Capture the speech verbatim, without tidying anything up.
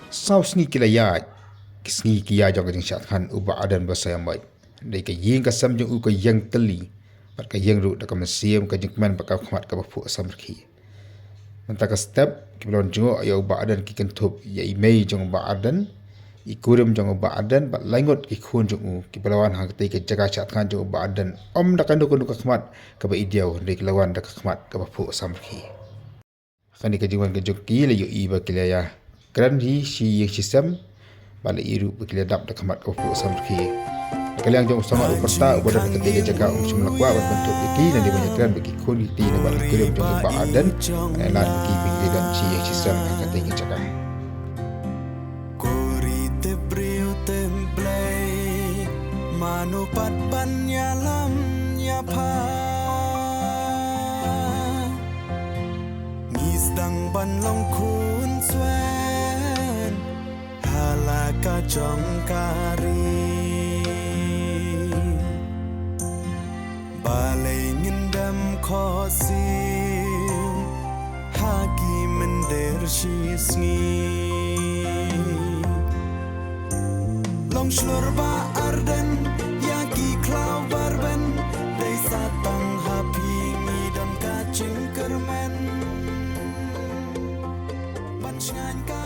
Saw sngi ki la ïaid, ki sngi ki ïaid jong ka jingshad khan u Bah Ardent ba sa ïa mait. Dei ka ïing ka sem jong u ka ïeng tylli, bad ka ïeng ruh da ka mynsiem ka jingkmen bad ka khmat kaba phuh samrkhie. Mynta ka step, ki ba la wan jngoh ïa u Bah Ardent ki kynthup ïa i mei jong u Bah Ardent, i kurim jong u Bah Ardent, bad laingut ki khun jong u, ki ba la wan ha katei ka jaka shad khan jong u Bah Ardent, ym da kano kano ka khmat kaba i diaw, hynrei ki la wan da ka khmat kaba phuh samrkhie. Kane ka jingwan ka jong ki la ïohi ba ki la ïa kren hi shi ïing shi sem, ba la i ruh ba ki la dap da ka khmat kaba phuh samrkhie. Ka liang jong u samla u pyrta uba don ha katei ka jaka um shym la kwah ban pyntip ïa ki, lane ban ïa kren bad ki khun ki kti, namar i kurim jong u Bah Ardent, eh, lad ki ba ki la don shi ïing shi sem ha katei ka jaka. Kuri te briew te Blei, mano pat ban ïalam ïapha. Ngi sdang ban long khun swen ha la ka jong ka ri. Balei ngin dem khohsiew ha ki mynder shisngi? Long shlur Bah Ardent ïa ki khlaw barben, dei sa tang ha phi ngi don ka jingkyrmen. Ban shngaiñ ka